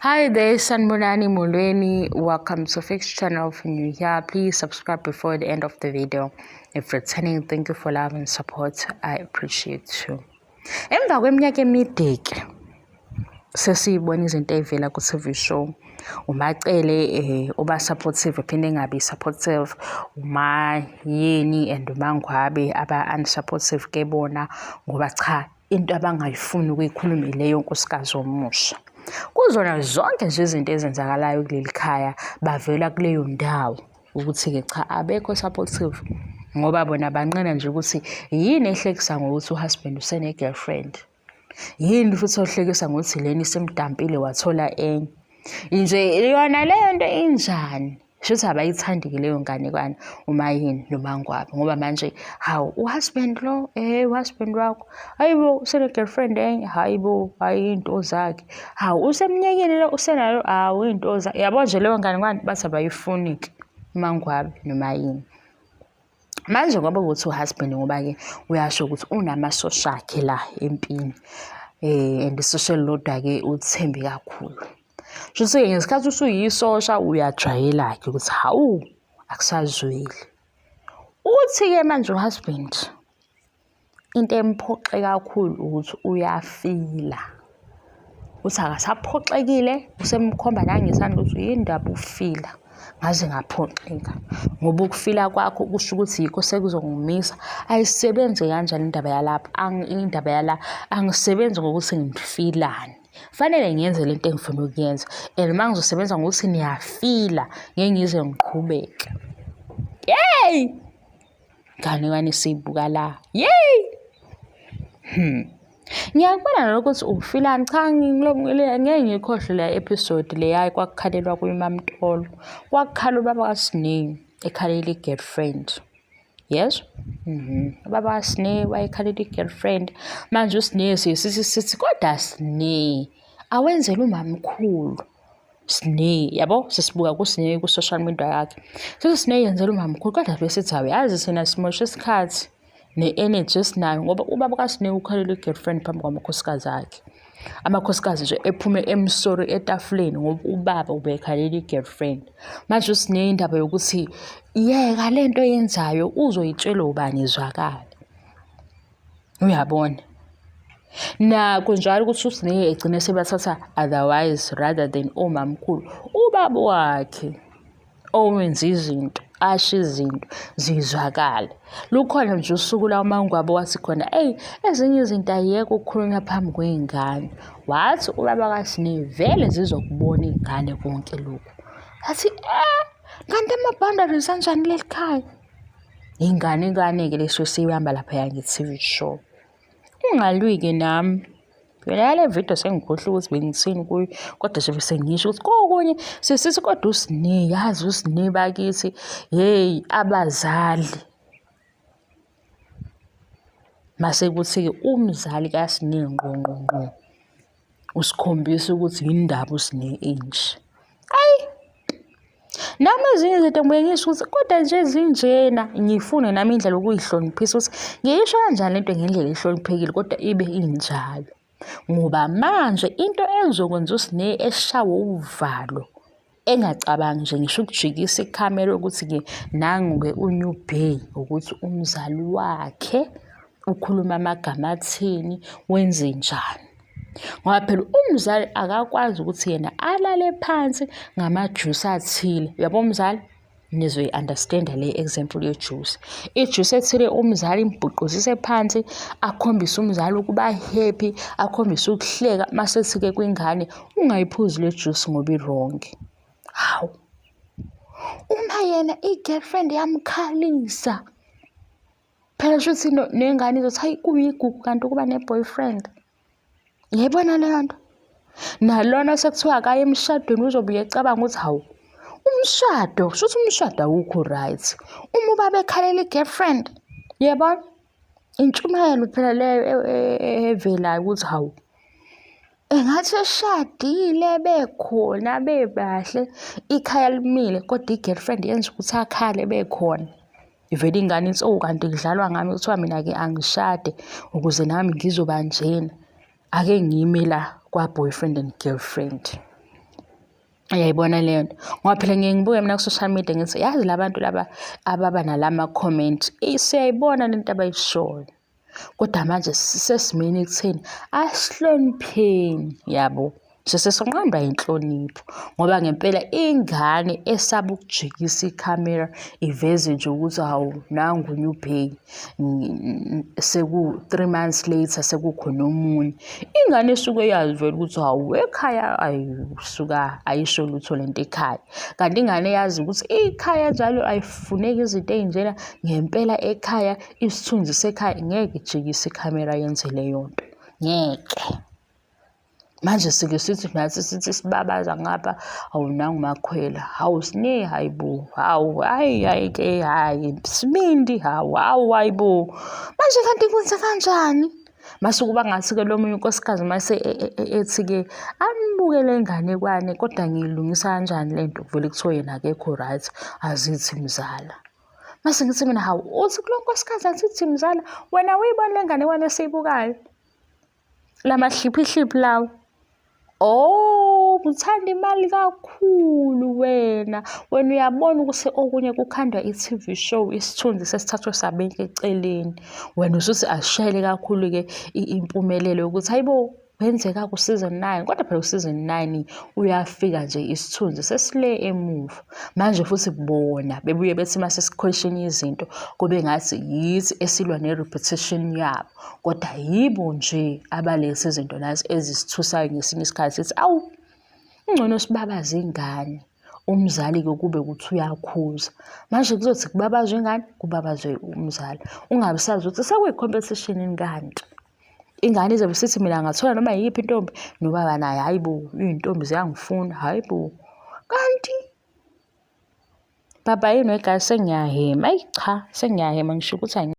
Hi there, Sanbonani Molweni. Welcome to Fix Channel. If you're new here, please subscribe before the end of the video. If returning, thank you for love and support. I appreciate you. Emva kweminyaka emide ke sesiyibona izinto ey'vela ku-TV show. UMaCele uba supportive ephinde engabi supportive, uMaYeni and uMaNgwabe aba-unsupportive ke bona ngoba cha into abangayifuni ukuyikhuluma ileyo nkosikazi omusha. Kuzona zonke nje izinto ezenzakalayo kuleli khaya bavela kuleyo ndawo ukuthi-ke cha abekho supportive ngoba bona banqena nje ukuthi yini ehlekisa ngokuthi uhusband usene-girlfriend. Yini futhi ohlekisa ngokuthi lena isimdampile wathola enye. Nje yona leyo nto injani? Shuthi abayithandi-ke leyo nganekwane uMayeni noMaNgwabe ngoba manje hawu uhusband lo uhusband wakho hayi bo usene-girlfriend enye hayi bo hayi iy'nto zakhe hawu usemnyekile lo usenalo hawu iy'nto zakhe yabo nje leyo nganekwane bathi abayifuni-ke uMaNgwabe noMayeni. Manje ngoba ukuthi uhusband ngoba-ke uyasho ukuthi unamasosha akhe la empini and isosha elilodwa-ke ulithembe kakhulu. Shuthi-ke ngesikhathi usuyisosha uyajwayela-ke ukuthi hawu akusazweli. Uthi-ke manje uhusband into emphoxe kakhulu ukuthi uyafila. Uthi akasaphoxekile usemkhomba nangesandla ukuthi yini ndaba ufila ngaze ngaphoxeka ngoba ukufila kwakho kusho ukuthi yikho sekuzongimisa. Ayisebenzi kanjani indaba yalapha indaba yala angisebenzi ngokuthi ngifilani. Fanele ngiyenze lento engifuna ukuyenza and uma ngizosebenza ngokuthi niyafila ngeke ngize ngiqhubeke. Yeyi! Nganekwane siyibuka la. Yeyi! Ngiyakubona nalokho ukuthi ufilani cha ngeke ngiyikhohlwe leya episode leya kwakukhalelwa kuyo uMamtolo. Kwakukhala ubaba kaSne ekhalela i-girlfriend. Yes? Ubaba kaSne wayekhalela i-girlfriend. Manje uSne siye sithi sithi kodwa Sne awenzele umamkhulu. Sne yabo sesibuka kuSne ku-social media yakhe. Sithi Sne yenzela umamkhulu kodwa besithi awuyazi thina simosha isikhathi ne-energy esinayo ngoba ubaba kaSne ukhalela i-girlfriend phambi kwamakhosikazi akhe. Amakhosikazi nje ephume emsori etafuleni ngoba ubaba ubekhalela i-girlfriend. Manje uSne indaba yokuthi yeka le nto oyenzayo uzoyitshela ubani izwakale. Uyabona? Nakho njalo ukuthi uSne egcine sebathatha otherwise rather than omamkhulu ubaba wakhe owenza izinto asho izinto zizwakale. Lukhona nje usuku la uMaNgwabe wathi khona eyi ezinye izinto ayiyeke ukukhulunywa phambi kwey'ngane. Wathi ubaba kaSne vele zizokubona iy'ngane konke lokhu. Wathi kanti ama-boundaries anjani kuleli khaya? Inganekwane-ke leso esiyihamba laphaya nge-T_V show. Ungalwi-ke nami. Phela le video sengikhohlwe ukuthi bengithini kuyo kodwa nje bese ngisho ukuthi kokunye sisithi kodwa uSne yazi uSne bakithi hey abazali mase kuthi-ke umzali kaSne ngqo ngqo ngqo usikhombisa ukuthi yindaba uSne enje. Ayi nami ezinye izinto ngibuye ngisho ukuthi kodwa nje zinjena ngifune nami indlela yokuyihloniphisa ukuthi ngiyisho kanjani lento ngendlela ehloniphekile kodwa ibe injalo. Ngoba manje into ezokwenza uSne eshawe uvalo engacabangi nje ngisho ukujikisa ikhamera ukuthi-ke nangu-ke uNew Bay ukuthi umzali wakhe ukhuluma amagama athini wenzenjani. Ngoba phela umzali akakwazi ukuthi yena alale phansi ngamajusi athile. Uyabo umzali? Nizoyi-understand-a le example yejusi. Ijusi ethile umzali imbhuquzise phansi, akhombise umzali ukuba happy, akhombise ukuhleka, mase ethi-ke kwingane ungayiphuzi le jusi ngoba i-wrong. Hawu, uma yena i-girlfriend yamkhalisa. Phela shuthi nengane izothi hayi kuyigugu kanti ukuba ne-boyfriend. Yayibona leyo nto? Nalona sekuthiwa akaye emshadweni uzobuye ecabanga ukuthi hawu umshado shuthi umshado awukho right. Uma ubaba ekhalela i-girlfriend, yabona? Intshumayelo phela leyo evelayo ukuthi hawu engathi eshadile bekhona bebahle ikhaya limile kodwa i-girlfriend yenza ukuthi akhale bekhona. Ivele ingane ithi oh kanti kudlalwa ngami kuthiwa mina-ke angishade ukuze nami ngizoba njena. Ake ngime la kwa-boyfriend and girlfriend. Uyayibona leyo nto? Ngoba phela ngiye ngibuke mina ku-social media ngithi yazi la bantu laba ababa nalama-comment siyayibona lento abayishoyo. Kodwa manje sesimeni ekutheni asihlonipheni yabo. Sesesinqandwa inhlonipho ngoba ngempela ingane esaba ukujikisa ikhamera iveze nje ukuthi hawu nangu new bay seku-3 months later sekukhona omunye. Ingane isuke yazi vele ukuthi hawu ekhaya ayisuka ayisho lutho lento ekhaya. Kanti ingane yazi ukuthi ikhaya njalo ayifuneki izinto ey'njena ngempela ekhaya isithunzi sekhaya ngeke ijikise ikhamera yenze leyo nto. Ngeke. Manje sike sithi nathi sithi sibabaza ngapha, hawu nangu uMakhwela, hawu Sne, hayi bo, hawu hhayi hhayi ke hhayi sibindi, hawu hawu hhayi bo. Manje kanti kwenza kanjani? Mase kuba ngathi-ke lo munye unkosikazi mase e, e, e, ethi-ke anibuke le nganekwane kodwa ngiyilungisa kanjani le nto kuvele kuthiwe yena akekho right azithi mzala. Mase ngithi mina hawu uthi kulo nkosikazi azithi mzala wena uyibona le nganekwane esiyibukayo. Lamahliphihliphi lawa. Oh, uthanda imali kakhulu wena. Wena uyabona ukuthi okunye kukhandwa i-TV show isithunzi sesithathwe sabeka eceleni. Wena usuthi ashele kakhulu-ke impumelelo yokuthi hayibo kwenzeka ku-season 9 kodwa phela u-season 9 uyafika nje isithunzi sesile emuva. Manje futhi bona bebuye bethi uma sesikhweshini izinto kube ngathi yithi esilwa ne-repetition yabo. Kodwa yibo nje abaletha izinto lezi ezisithusayo ngesinye isikhathi sithi awu kungcono sibabaze ingane. Umzali-ke kube kuthi uyakhuza. Manje kuzothi kubabazwe ingane, kubabazwe umzali. Ungabe usazi ukuthi sekuyi-competition yini kanti. Ingane izobe isithi mina ngathola noma yiyiphi intombi, nobaba naye hhayi bo, iy'ntombi ziyangifuna, hhayi bo. Kanti baba yini wegazi sengiyahhema, ayi cha sengiyahhema ngisho ukuthi.